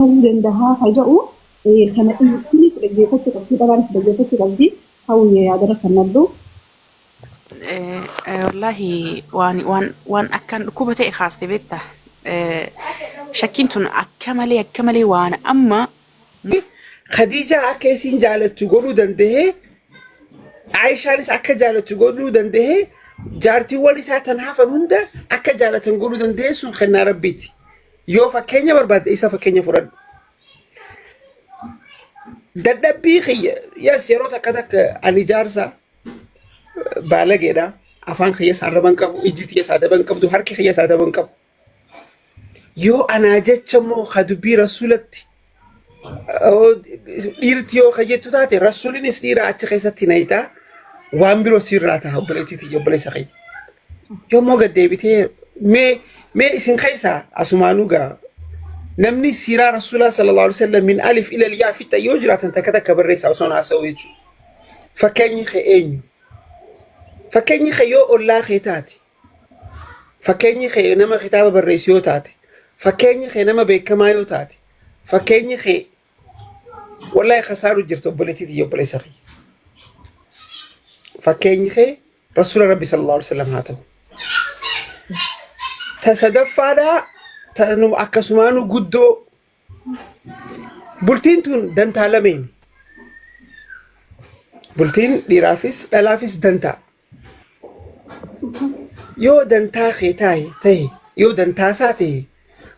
Ta'uu dandahaa ka ja'u kana dhiirtinis dhaggeeffachuu qabdi dhalaanis dhaggeeffachuu qabdi hawwiye yaadara kannadhu. Wallaahi waan waan waan akkaan dhukkuba ta'e kaaste beekta. Shakkiin tun akka malee akka malee waan amma Khadiijaa akka isiin jaalattu godhuu dandahee Aayishaanis akka jaalattu godhuu dandahee jaartiiwwan isaa tan hafan hunda akka jaalatan godhuu dandahee sun kennaa rabbiiti. Yoo fakkeenya barbaadde isa fakkeenya fudhadhu. Dadhabbii kiyya yes yeroo takka takka ani jaarsa baalageedha. Afaan kiyya arraba hin qabu, ijji tiyya adaba hin qabdu, harki kiyya adaba hin qabu. Yoo anaa jecha immoo ka dubbii rasuulatti dhiirti yoo ka jettu taate rasuulinis dhiira achi keessatti nayxaa waan biroo siirraa ta'a obboleettii tiyya obboleessa kiyya. Yommuu gad deebitee mee mee isin keessaa asumaanuu gaa namni siiraa rasuulaa sallallahu alaihi wasallam min alif ila yaa fixa yoo jiraatan takka takka barreessaa osoo haasa'u jechuudha. Fakkeenyi kee eenyu? Fakkeenyi kee yoo ollaa kee taate, fakkeenyi kee nama kitaaba barreessu yoo taate, fakkeenyi kee nama beekamaa yoo taate, fakkeenyi kee wallahi kasaaru jirta obboleettii tiyya obboleessa kiyya. Fakkeenyi kee Rasuula Rabbi sallallahu alaihi wasallam haa ta'u. Ta sadaffaadhaa ta nu akkasumaanuu guddoo bultiin tun dantaa lameeni. Bultiin dhiiraafis dhalaafis dantaa. Yoo dantaa kee taa'e ta'e yoo dantaa isaa ta'e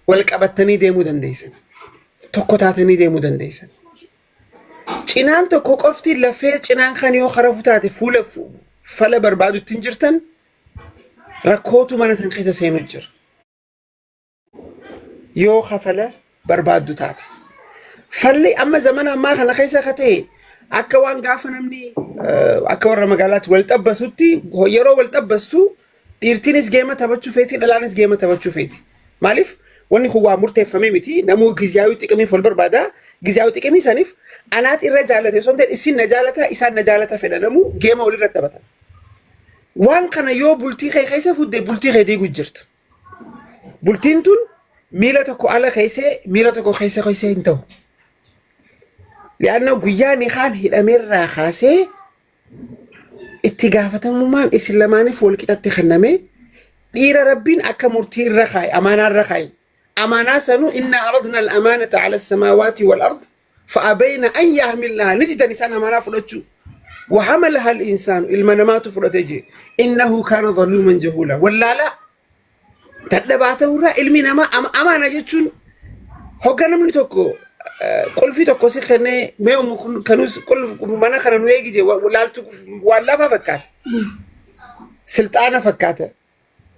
wal qabattanii deemuu dandeessan. Tokko taatanii deemuu dandeessan. Cinaan tokko qofti lafee cinaan kan yoo karafu taate fuula fala barbaadutti hin jirtan rakkootu mana san keessa seenu jira. Yoo kafala barbaaddu taate. Falli amma zamana ammaa kana keessa ka ta'e akka waan gaafa namni akka warra magaalaatti wal xabbasutti yeroo wal xabbastu Dhiirtiinis geema taphachuu feeti, dhalaanis geema taphachuu feeti. Maaliif? Wanni kun waa murteeffamee miti. Namuu giziyaawii xiqimiif wal barbaada. Giziyaawii xiqimii saniif anaat irra jaalate osoo hin ta'in isin na jaalata, isaan na jaalata fedha namuu geema walirra taphatan. Waan kana yoo bultii kee keessa fudde bultii kee diiguu jirta. Bultiin tun miila tokko ala keessee miila tokko keessa keessee hin ta'u. Li'aanna guyyaa nikaan hidhameerraa kaasee Itti gaafatamummaan isin lamaaniif wal qixatti kenname dhiira Rabbiin akka murtii irra kaaye amaanaa irra kaaye. Amaanaa sanuu inna aradna al-amaanata ala samaawaati wal ard fa'abayna an yahmilnaha ni didan isaan amaanaa fudhachuu. Wahamalaha al-insaanu ilma namaatu fudhate jee innahu kaana zaluuman jahuula wallaalaa Dadhabaa ta'urraa ilmi namaa amaana jechuun hogga namni tokko qulfii tokko si kennee mee umu kun kanuus mana kana nu eegi jee laaltu waan lafaa fakkaata. Silxaana fakkaata.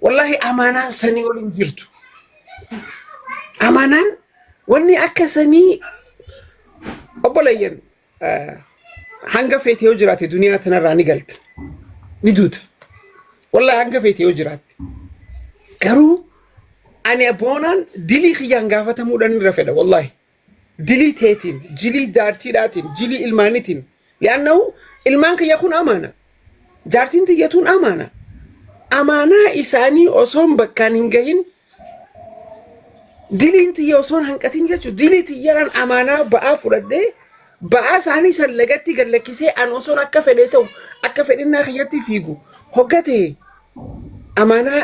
Wallaahi amaanaan sanii ol hin jirtu. Amaanaan wanni akka sanii obboleeyyan Hanga feete yoo jiraate duniyaa tanarraa ni galta. Ni duuta. Wallahi hanga feete yoo jiraatte. Garuu ani abboonaan dilii kiyyaan gaafatamuudhaan irra fedha wallahi. Dilii teetiin, jilii jaartiidhaatiin, jilii ilmaaniitiin. Li'annahu ilmaan kiyya kun amaana. Jaartiin tiyya tun amaana. Amaanaa isaanii osoon bakkaan hin gahin Diliin tiyya osoo hin hanqatin jechuudha. Dilii tiyyaraan amaanaa ba'aa fudhadhee ba'aa isaanii san lagatti gad lakkisee an osoon akka fedhee ta'u akka fedhinnaa kiyyatti fiigu hoggate amaanaa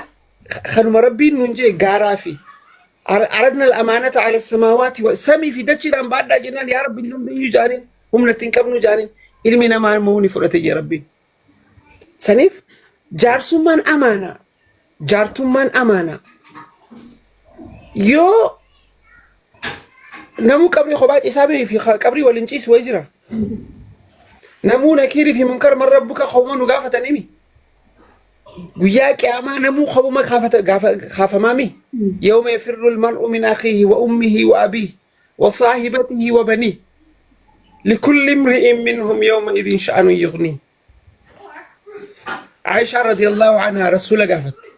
kanuma rabbiin nuun jee gaaraa fi aradna al-amaanata ala samaawaati wa samii fi dachiidhaan baadhaa jennaan yaa rabbi hin dandeenyu jaaniin humna ittiin qabnu jaaniin ilmi namaa immoo ni fudhate jee rabbiin. Saniif jaarsummaan amaanaa Jaartummaan amaanaa. Yoo namuu qabrii kophaa ciisaa bahee fi qabrii waliin ciisu wayi jira. Namuu nakiirii fi munkar man rabbuka kopuma nu gaafatanii mi? Guyyaa qiyaamaa namuu kopuma kaafamaa mi? Yawma yafirru al-mar'u min akhiihi wa ummihi wa abiihi wa saahibatihi wa baniihi. Likulli imri'in minhum yawma idin sha'anun yughniih. Aishaa radiyallahu anhaa rasuula gaafatte.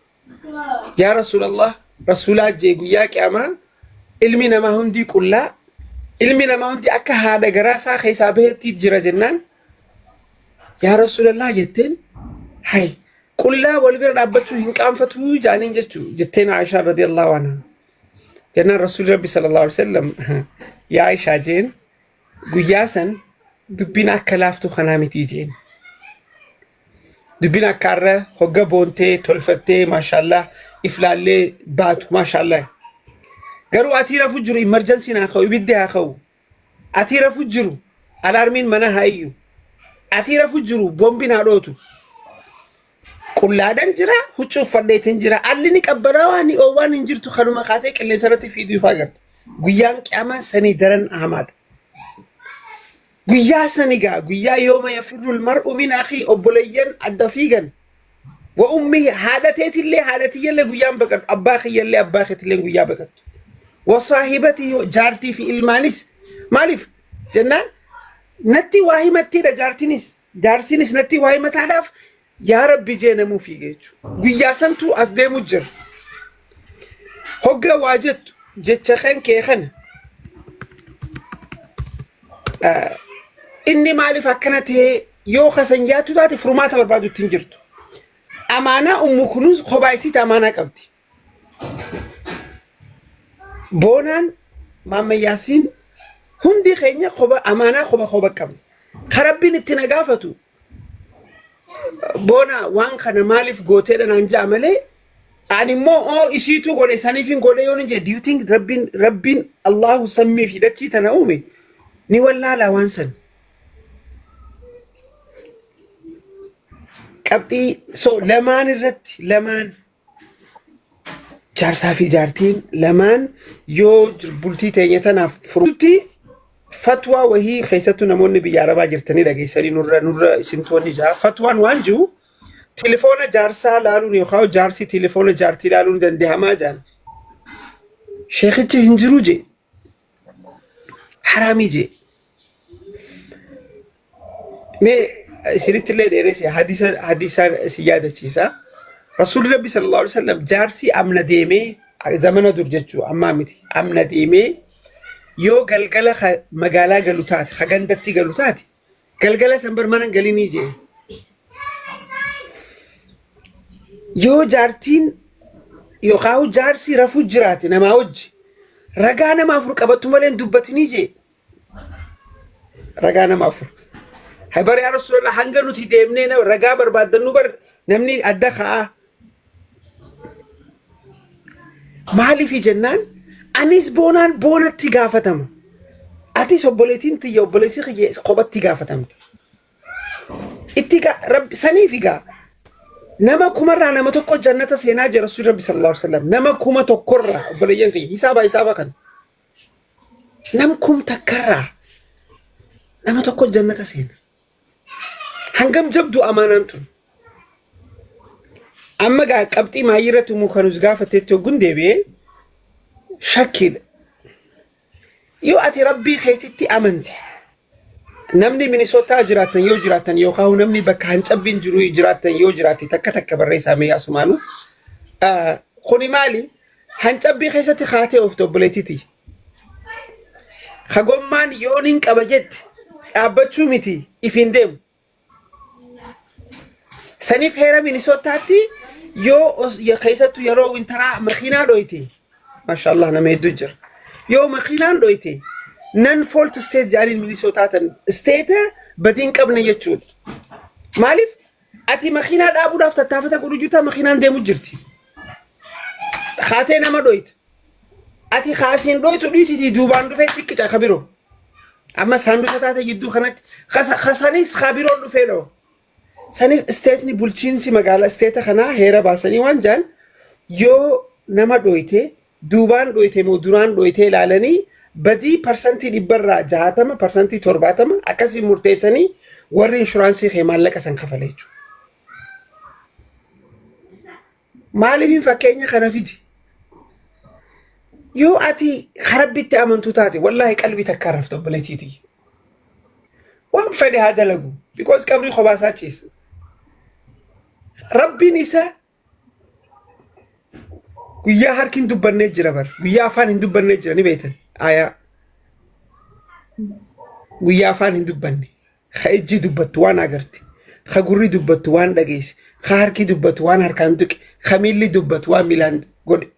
Yaa Rasuulallah, rasuulaa jee guyyaa qiyaamaa ilmi namaa hundii qullaa, ilmi namaa hundi akka haadha garaa isaa keessaa bahetti jira jennaan yaa Rasuulallah jetteen hay qullaa wal bira dhaabbachuu hin qaanfatuu jaaniin jechuu jetteen Aishaa radiyallahu anhaa. Jennaan Rasuulli Rabbi sallallahu alaihi wasallam yaa Aishaa jeen guyyaa san dubbiin akka laaftuu kanaa mitii jeen. Dubbiin akka har'a hogga boontee tolfattee maashaallah iflaallee baatu maashaallah. Garuu atii rafu jiru emergency haa ka'u ibiddi haa ka'u. Atii rafu jiru alaarmiin mana haa iyyu. Atii rafu jiru boombiin haa dhootu. Qullaadhan jira huccuu uffadheetiin jira alli ni qabbanaawaa ni oowwaan hin jirtu kanuma kaatee qilleensa irratti fiiduu ifaa agarta. Guyyaan qiyaamaan sanii daran hamaadha. Guyyaa sani gaa guyyaa yooma yafirrul mar'u min akii obboleeyyan adda fiigan. Wa ummihi haadha teetillee haadha tiyyallee guyyaan baqadhu abbaa kiyyallee abbaa keetillee guyyaa baqattu. Wa saahibatihi jaartii fi ilmaanis maaliif jennaan natti waa himattiidha jaartinis jaarsinis natti waa himataadhaaf yaa rabbi jee namuu fiige jechuudha. Guyyaa santuu as deemu jira. Hogga waa jettu jecha kan kee kana inni maaliif akkana ta'ee yoo kasan yaattu taate furmaata barbaadu ittiin jirtu. Amaanaa ummu kunuus kophaa isiiti amaanaa qabdi. Boonaan Maamma Yaasiin hundi keenya kopha amaanaa kopha kopha qabna. Ka rabbiin itti na gaafatu boona waan kana maaliif gooteedha naan ja'a malee ani immoo oo isiituu godhe saniif hin godhe yoon hin jedhe do you think rabbiin rabbiin Allahu sammii fi dachii tana uume ni wallaalaa waan san. Qabxii so lamaan irratti lamaan jaarsaa fi jaartiin lamaan yoo bultii teenya tanaaf furutti fatwaa wahii keessattuu namoonni biyya arabaa jirtanii dhageessanii nurra nurra isintoonni jaa fatwaan waan jiru tilifoona jaarsaa laaluun yookaan jaarsi tilifoona jaartii laaluun dandeehamaa jaan sheekichi hin jiru jee haraamii jee Mee isinitti illee dheeresse hadiisa hadiisaan isin yaadachiisa. Rasuulli Rabbi sallallahu alaihi wasallam jaarsi amna deemee zamana dur jechuu ammaa miti amna deemee yoo galgala ka magaalaa galu taate ka gandatti galu taate galgala san bar mana hin galinii jee. Yoo jaartiin yookaan jaarsi rafuu jiraate namaa wajji ragaa nama afur qabattu malee hin dubbatinii jee. Ragaa nama afur. Hay bar yaa Rasuulallah hanga nuti deemnee ragaa barbaaddannu bar namni adda ka'aa. Maaliifi jennaan anis boonaan boonatti gaafatama. Atis obboleettiin tiyya obboleessi kiyya kophatti gaafatamta. Itti rabbi saniif egaa nama kumarraa nama tokko jannata seenaa jira Rasuulli Rabbi sallallahu alaihi wasallam nama 1000rraa obboleeyyan kiyya hisaaba hisaaba kana. Nam kum takkarraa nama tokko jannata seena. Hangam jabdu amaanaan tun. Amma gaa qabxii maayii irratti umuu kanus gaafatteetti hoggun deebi'ee shakkiidha. Yoo ati rabbii keetitti amante namni Minisootaa jiraattan yoo jiraattan yookaan namni bakka hancabbiin jiru jiraattan yoo jiraatte takka takka barreessaa mee asumaanu. Kuni maali? Hancabbii keessatti kaatee oofte obboleettiiti. Hagommaan yoon hin qaba jette dhaabbachuu miti ifiin deemu. Saniif heera Minisootaatti yoo keessattuu yeroo wintaraa makiinaa dhoyte maashaallah nama hedduu jira. Yoo makiinaan dhoyte non fault state jedhaniin Minisootaa tan state badii hin qabne jechuudha. Maaliif ati makiinaa dhaabuudhaaf tattaafata godhu jirta makiinaan deemu jirti. Kaatee nama dhoyta. Ati kaasiin dhoytu dhiisitii duubaan dhufee siqqica ka biroo. Amma saanduqa taate jidduu kanatti kasanis ka biroon dhufee dhoo. Saniif isteetni bulchiinsi magaalaa isteeta kanaa heera baasanii waan jaan yoo nama dhoyte duubaan dhoyte moo duraan dhoyte ilaalanii badii 60% 70% akkasii murteessanii warri inshuraansii kee maallaqa san kafala jechuudha. Maaliif fakkeenya kana fidi? Yoo ati karabbitti amantuu taate wallaahi qalbii takka rafta obboleettiiti. Waan fedhe haa dalagu. Because qabrii kophaa isaa ciisa. Rabbiin isa guyyaa harki hin dubbannee jira bar. Guyyaa afaan hin dubbannee jira ni beektan. Ayaa. Guyyaa afaan hin dubbanne. Ka ijji dubbattu waan agarte. Ka gurri dubbattu waan dhageesse. Ka harki dubbatu waan harkaan tuqe. Ka miilli dubbatu waan miilaan godhe.